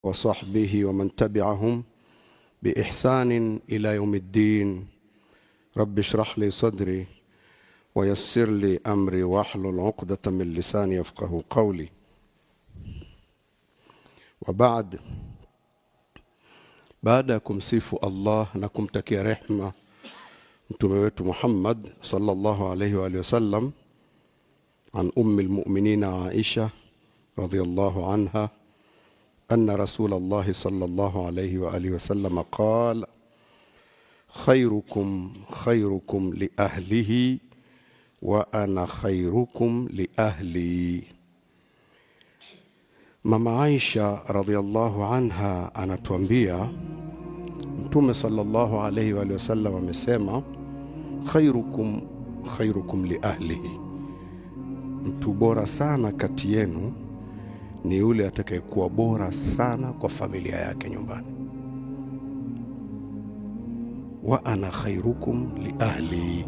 وصحبه ومن تبعهم بإحسان إلى يوم الدين. رب اشرح لي صدري ويسر لي أمري واحلل عقدة من لساني يفقه قولي. وبعد، baada ya kumsifu Allah na kumtakia rehma mtume wetu Muhammad sallallahu alayhi wa alihi wasallam, an ummi almu'minina Aisha radhiyallahu anha anna Rasulullah sallallahu alayhi wa alihi wasallam qala khayrukum khayrukum li ahlihi wa ana khayrukum li ahli. Mama Aisha radhiyallahu anha anatuambia Mtume sallallahu alayhi wa sallam amesema khairukum khairukum li ahlihi, mtu bora sana kati yenu ni yule atakayekuwa bora sana kwa familia yake nyumbani. Wa ana khairukum li ahli,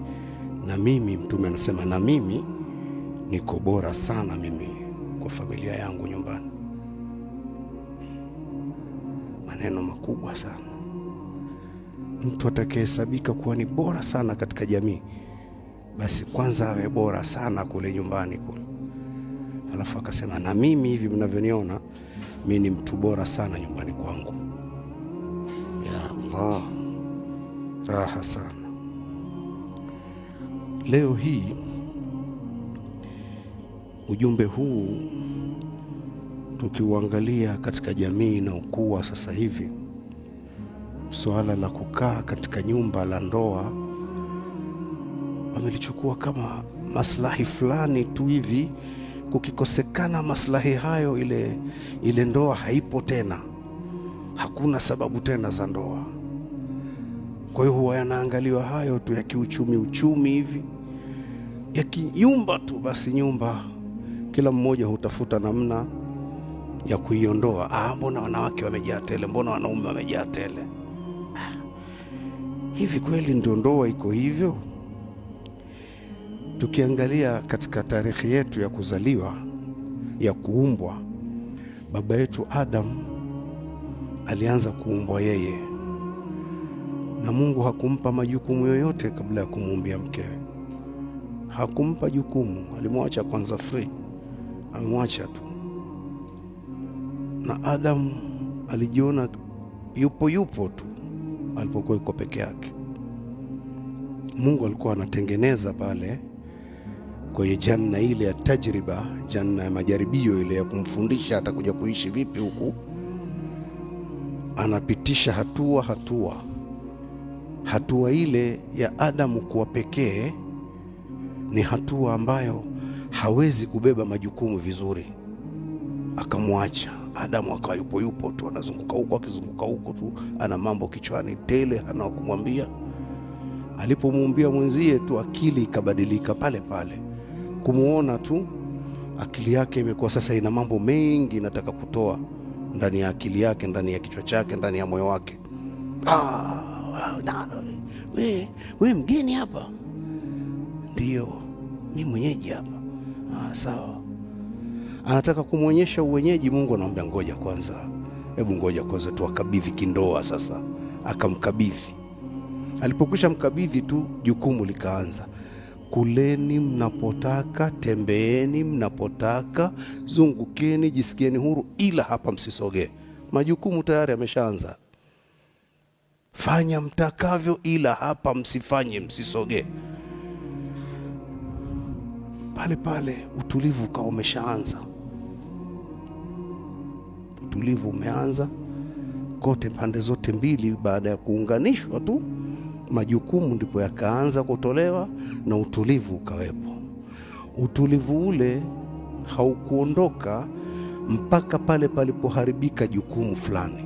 na mimi, Mtume anasema na mimi niko bora sana mimi kwa familia yangu nyumbani. Maneno makubwa sana. Mtu atakayehesabika kuwa ni bora sana katika jamii, basi kwanza awe bora sana kule nyumbani kule. Alafu akasema na mimi hivi mnavyoniona, mimi ni mtu bora sana nyumbani kwangu. Ya Allah, raha sana. Leo hii ujumbe huu tukiuangalia katika jamii inayokuwa sasa hivi, suala la kukaa katika nyumba la ndoa wamelichukua kama maslahi fulani tu hivi. Kukikosekana maslahi hayo, ile ndoa haipo tena, hakuna sababu tena za ndoa. Kwa hiyo huwa yanaangaliwa hayo tu ya kiuchumi uchumi hivi, ya kinyumba tu. Basi nyumba kila mmoja hutafuta namna ya kuiondoa. Mbona wanawake wamejaa tele, mbona wanaume wamejaa tele? Hivi kweli ndio ndoa iko hivyo? Tukiangalia katika tarehe yetu ya kuzaliwa, ya kuumbwa, baba yetu Adam alianza kuumbwa yeye, na Mungu hakumpa majukumu yoyote kabla ya kumuumbia mkewe. Hakumpa jukumu, alimwacha kwanza free, amemwacha tu. Na Adam alijiona yupo tu alipokuwa yuko peke yake. Mungu alikuwa anatengeneza pale kwenye janna ile ya tajriba, janna ya majaribio ile ya kumfundisha atakuja kuishi vipi huku. Anapitisha hatua hatua. Hatua ile ya Adamu kuwa pekee ni hatua ambayo hawezi kubeba majukumu vizuri. Akamwacha Adamu akawa yupo tu, anazunguka huko akizunguka huko tu, ana mambo kichwani tele, hana kumwambia. Alipomuumbia mwenzie tu, akili ikabadilika pale pale. Kumuona tu akili yake imekuwa sasa ina mambo mengi inataka kutoa ndani ya akili yake, ndani ya kichwa chake, ndani ya moyo wake. We mgeni hapa? Ndio, ni mwenyeji hapa. Sawa. Anataka kumuonyesha uwenyeji, Mungu anamwambia ngoja kwanza, hebu ngoja kwanza tuwakabidhi kindoa sasa. Akamkabidhi. Alipokwisha mkabidhi tu, jukumu likaanza. Kuleni mnapotaka, tembeeni mnapotaka, zungukeni, jisikieni huru, ila hapa msisogee. Majukumu tayari yameshaanza. Fanya mtakavyo, ila hapa msifanye, msisogee. Pale pale utulivu ukawa umeshaanza. Utulivu umeanza kote pande zote mbili. Baada ya kuunganishwa tu majukumu ndipo yakaanza kutolewa na utulivu ukawepo. Utulivu ule haukuondoka mpaka pale palipoharibika jukumu fulani.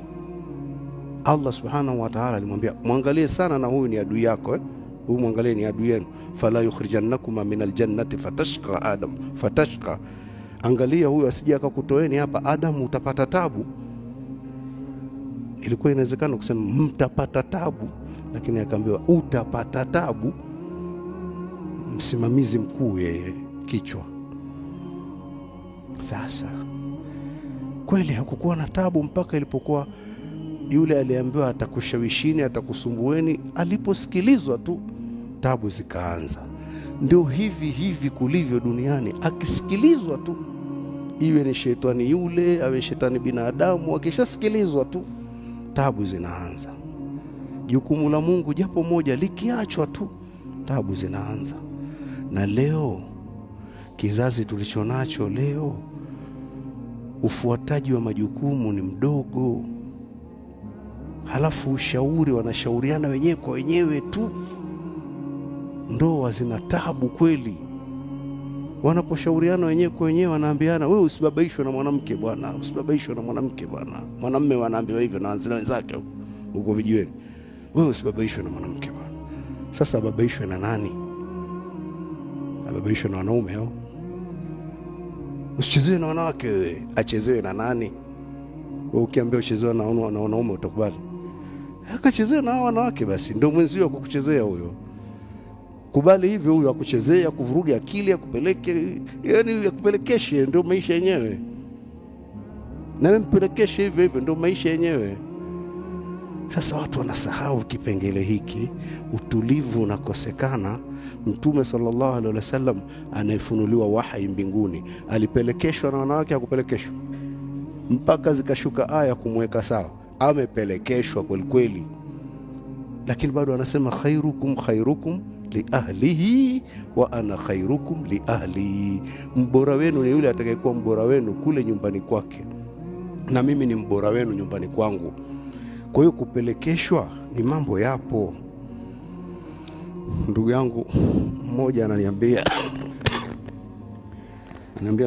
Allah subhanahu wa ta'ala alimwambia mwangalie sana na huyu ni adui yako, Huyu mwangalie ni adui yenu. Fala yukhrijannakuma minal jannati fatashqa Adam, fatashqa. Angalia huyu asije akakutoeni hapa Adam, utapata tabu. Ilikuwa inawezekana kusema mtapata tabu, lakini akaambiwa utapata tabu. Msimamizi mkuu yeye kichwa. Sasa Kweli hakukuwa na tabu mpaka ilipokuwa yule aliambiwa atakushawishini, atakusumbueni, aliposikilizwa tu tabu zikaanza. Ndio hivi hivi kulivyo duniani, akisikilizwa tu, iwe ni shetani yule awe shetani binadamu, akishasikilizwa tu tabu zinaanza. Jukumu la Mungu japo moja likiachwa tu tabu zinaanza. Na leo kizazi tulichonacho leo, ufuataji wa majukumu ni mdogo, halafu ushauri wanashauriana wenyewe kwa wenyewe tu. Ndoa zina tabu kweli. Wanaposhauriana wenyewe kwa wenyewe wanaambiana, wewe usibabaishwe na mwanamke bwana, usibabaishwe na mwanamke bwana. Mwanamume wanaambiwa hivyo na wenzake huko vijiweni, wewe usibabaishwe na mwanamke bwana. Sasa ababaishwe na nani? Ababaishwe na wanaume hao? Usichezewe na wanawake wewe, achezewe na nani? Wewe ukiambia uchezewe na wanaume utakubali? Akachezewe na wanawake basi, ndio mwenzio akukuchezea huyo. Kubali hivyo, huyo akuchezea, akuvuruge akili, akupeleke, yani akupelekeshe, ndio maisha yenyewe. Na wewe mpelekeshe hivyo hivyo, ndio maisha yenyewe. Sasa watu wanasahau kipengele hiki, utulivu unakosekana. Mtume sallallahu alaihi wasallam anayefunuliwa wahai mbinguni alipelekeshwa na wanawake? Hakupelekeshwa mpaka zikashuka aya kumweka sawa. Amepelekeshwa kweli kweli, lakini bado anasema khairukum khairukum li ahlihi wa ana khairukum li ahli, mbora wenu ni yule atakayekuwa mbora wenu kule nyumbani kwake, na mimi ni mbora wenu nyumbani kwangu. Kwa hiyo kupelekeshwa ni mambo yapo. Ndugu yangu mmoja ananiambia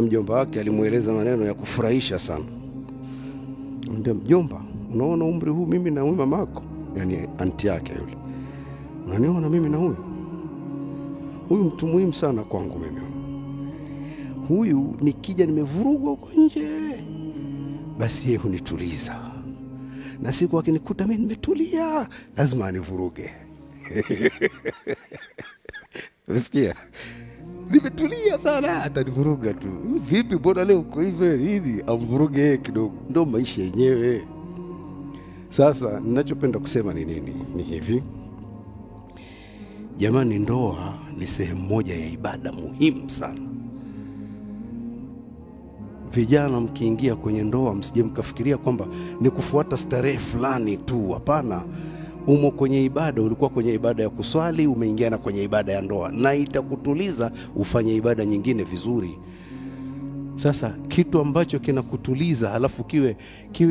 mjomba wake alimueleza maneno ya kufurahisha sana. Anambia, mjomba, unaona umri huu mimi na huyu mamako, yani anti yake yule, unaniona mimi na huyu mtu muhimu sana kwangu mimi. Huyu nikija nimevurugwa huko nje, basi yeye hunituliza, na siku akinikuta mimi nimetulia lazima anivuruge. Unasikia? Nimetulia sana atanivuruga tu. Vipi, mbona leo uko hivyo hivi? Amvuruge yeye kidogo. Ndio maisha yenyewe. Sasa ninachopenda kusema ni nini? Ni hivi. Jamani, ndoa ni sehemu moja ya ibada muhimu sana. Vijana mkiingia kwenye ndoa msije mkafikiria kwamba ni kufuata starehe fulani tu. Hapana. Umo kwenye ibada, ulikuwa kwenye ibada ya kuswali, umeingia na kwenye ibada ya ndoa, na itakutuliza ufanye ibada nyingine vizuri. Sasa kitu ambacho kinakutuliza halafu kiwe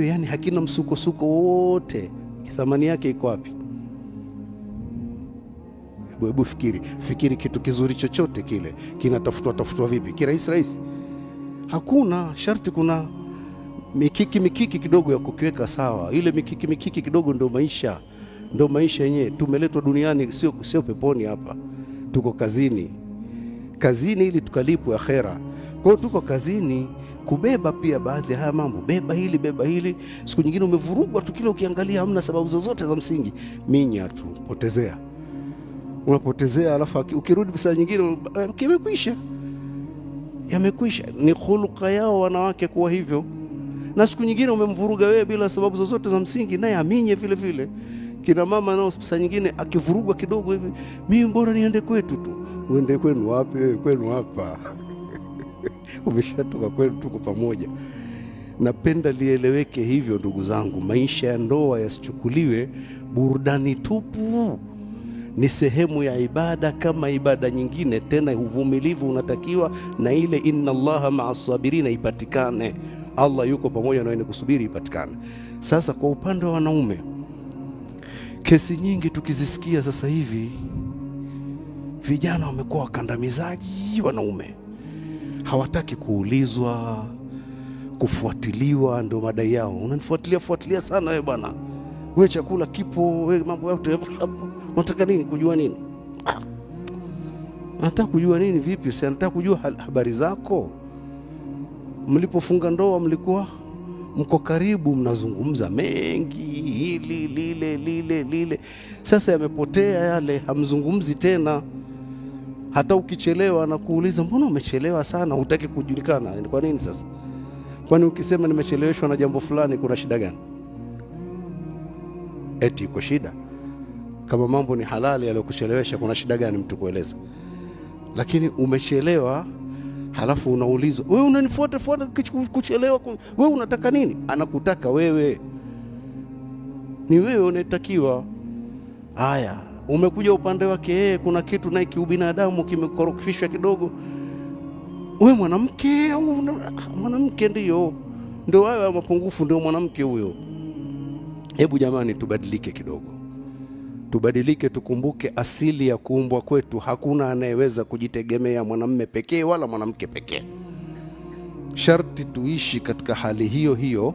yani hakina msukosuko wote, thamani yake iko wapi? Hebu fikiri kitu kizuri chochote kile kinatafutwa vipi? Kirahisi rahisi? Hakuna. Sharti kuna mikiki kidogo ya kukiweka sawa. Ile mikiki kidogo ndio maisha. Ndio maisha yenyewe. Tumeletwa duniani, sio peponi hapa. Tuko kazini. Kazini ili tukalipwe akhera. Kwa hiyo tuko kazini kubeba pia baadhi ya haya mambo. Beba hili, beba hili. Siku nyingine umevurugwa tu, kile ukiangalia hamna sababu zozote za msingi. Minya tu, potezea. Unapotezea, alafu ukirudi saa nyingine kimekwisha. Yamekwisha. Ni khuluka yao wanawake kuwa hivyo. Na siku nyingine umemvuruga wewe bila sababu zozote za msingi, naye aminye vile vile. Kina mama nao saa nyingine akivurugwa kidogo hivi, mimi bora niende kwetu tu. Uende kwenu wapi wewe? Kwenu hapa. Umeshatoka kwenu, tuko pamoja. Napenda lieleweke hivyo ndugu zangu. Maisha ya ndoa yasichukuliwe burudani tupu. Ni sehemu ya ibada kama ibada nyingine. Tena uvumilivu unatakiwa, na ile inna Allaha ma'as sabirina ipatikane. Allah yuko pamoja na wenye kusubiri ipatikane. Sasa kwa upande wa wanaume, kesi nyingi tukizisikia sasa hivi, vijana wamekuwa wakandamizaji wanaume. Hawataki kuulizwa, kufuatiliwa, ndio madai yao. Unanifuatilia fuatilia sana wewe bwana. Wewe chakula kipo, wewe mambo yote hapo. Unataka nini? Kujua nini? Nataka kujua nini vipi? Si nataka kujua habari zako. Mlipofunga ndoa mlikuwa mko karibu, mnazungumza mengi, hili lile lile lile. Sasa yamepotea yale, hamzungumzi tena. Hata ukichelewa na kuuliza mbona umechelewa sana, hutaki kujulikana. Kwa nini sasa? Kwani ukisema nimecheleweshwa na jambo fulani, kuna shida gani? Eti iko shida? Kama mambo ni halali yaliyokuchelewesha, kuna shida gani mtu kueleza? Lakini umechelewa, halafu unaulizwa wewe unanifuata fuata kuchelewa, wewe unataka nini? Anakutaka wewe, ni wewe unayetakiwa. Haya, umekuja upande wake yeye, kuna kitu naye kiubinadamu kimekorofishwa kidogo. We mwanamke au mwanamke, ndiyo ndio hayo mapungufu, ndio mwanamke huyo. Hebu jamani, tubadilike kidogo, tubadilike, tukumbuke asili ya kuumbwa kwetu. Hakuna anayeweza kujitegemea mwanamme pekee wala mwanamke pekee. Sharti tuishi katika hali hiyo hiyo.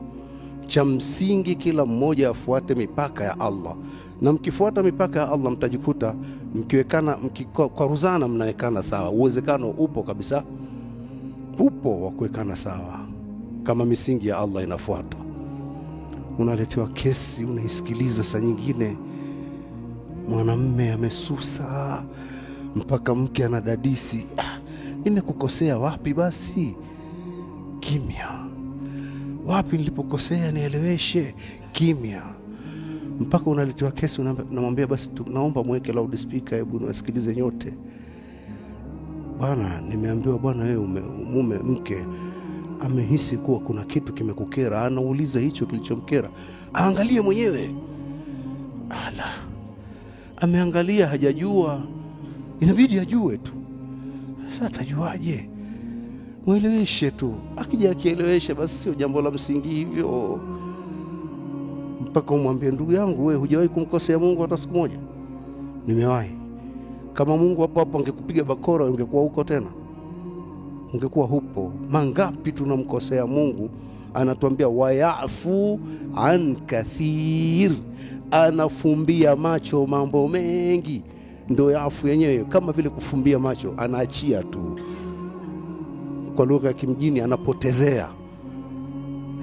Cha msingi kila mmoja afuate mipaka ya Allah, na mkifuata mipaka ya Allah mtajikuta mkiwekana, mkikwaruzana, mnawekana sawa. Uwezekano upo kabisa, upo wa kuwekana sawa kama misingi ya Allah inafuatwa. Unaletewa kesi, unaisikiliza, saa nyingine mwanamme amesusa mpaka mke anadadisi, nimekukosea wapi? Basi kimya, wapi nilipokosea nieleweshe. Kimya mpaka unaletewa kesi, unamwambia basi, naomba mweke loudspeaker, hebu niwasikilize nyote. Bwana, nimeambiwa bwana, wewe mume mke amehisi kuwa kuna kitu kimekukera, anauliza hicho kilichomkera, aangalie mwenyewe. Ala, ameangalia hajajua, inabidi ajue tu. Sasa atajuaje? Mweleweshe tu, akija akielewesha, basi sio jambo la msingi hivyo mpaka umwambie ndugu yangu, wewe hujawahi kumkosea Mungu hata siku moja? Nimewahi. Kama Mungu hapo hapo angekupiga bakora, ungekuwa huko tena? Ungekuwa hupo. Mangapi tunamkosea Mungu, anatuambia wayafu an kathir, anafumbia macho mambo mengi. Ndio yafu yenyewe, kama vile kufumbia macho, anaachia tu, kwa lugha ya kimjini anapotezea.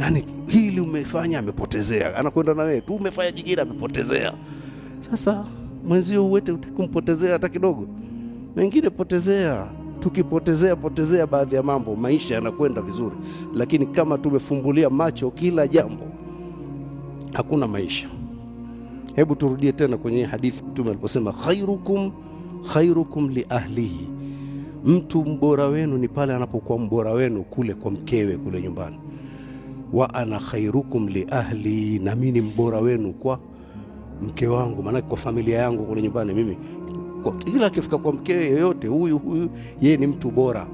Yani hili umefanya, amepotezea, anakwenda na wewe tu, umefanya jingine, amepotezea. Sasa mwenzio uwete kumpotezea hata kidogo, mengine potezea. Tukipotezea potezea baadhi ya mambo, maisha yanakwenda vizuri, lakini kama tumefumbulia macho kila jambo, hakuna maisha. Hebu turudie tena kwenye hadithi Mtume aliposema khairukum khairukum li ahlihi, mtu mbora wenu ni pale anapokuwa mbora wenu kule kwa mkewe kule nyumbani. Wa ana khairukum li ahli, na mimi ni mbora wenu kwa mke wangu, maanake kwa familia yangu kule nyumbani mimi kila akifika kwa mkewe yoyote, huyu huyu yeye ni mtu bora.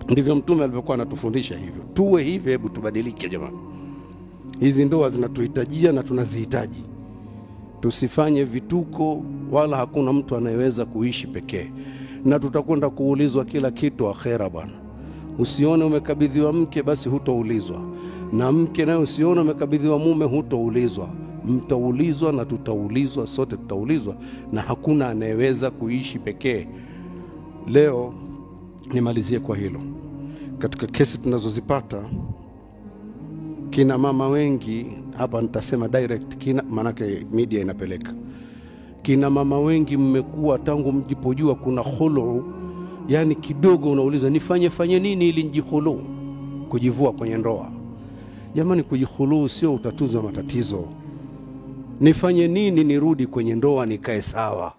Ndivyo Mtume alivyokuwa anatufundisha hivyo, tuwe hivyo. Hebu tubadilike jamani, hizi ndoa zinatuhitajia na tunazihitaji. Tusifanye vituko, wala hakuna mtu anayeweza kuishi pekee, na tutakwenda kuulizwa kila kitu akhera bwana. Usione umekabidhiwa mke basi hutoulizwa, na mke naye usione umekabidhiwa mume hutoulizwa. Mtaulizwa na tutaulizwa, sote tutaulizwa, na hakuna anayeweza kuishi pekee. Leo nimalizie kwa hilo. Katika kesi tunazozipata kina mama wengi hapa, nitasema direct kina, manake media inapeleka. Kina mama wengi mmekuwa tangu mjipojua kuna khulu, yani kidogo unauliza nifanye fanye nini ili njikhulu, kujivua kwenye ndoa. Jamani, kujikhulu sio utatuzi wa matatizo. Nifanye nini nirudi kwenye ndoa nikae sawa?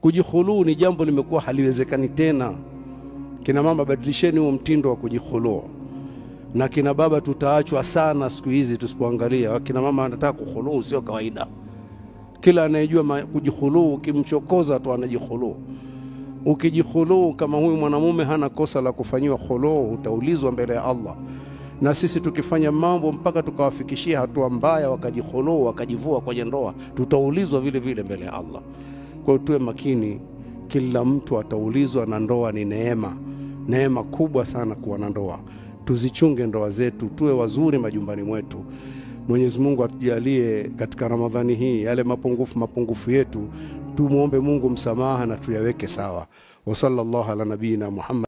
Kujikhuluu ni jambo limekuwa haliwezekani tena. Kina mama, badilisheni huo mtindo wa kujikhuluu, na kina baba tutaachwa sana siku hizi tusipoangalia. Kina mama anataka kukhuluu, sio kawaida. Kila anayejua kujikhuluu, ukimchokoza tu anajikhuluu. Ukijikhuluu kama huyu mwanamume hana kosa la kufanyiwa khuluu, utaulizwa mbele ya Allah. Na sisi tukifanya mambo mpaka tukawafikishia hatua mbaya, wakajikhuluu wakajivua kwenye ndoa, tutaulizwa vile vile mbele ya Allah. Kwa hiyo tuwe makini, kila mtu ataulizwa, na ndoa ni neema, neema kubwa sana kuwa na ndoa. Tuzichunge ndoa zetu, tuwe wazuri majumbani mwetu. Mwenyezi Mungu atujalie katika Ramadhani hii yale mapungufu yetu, tumuombe Mungu msamaha na tuyaweke sawa. Wa sallallahu ala nabiyina Muhammad.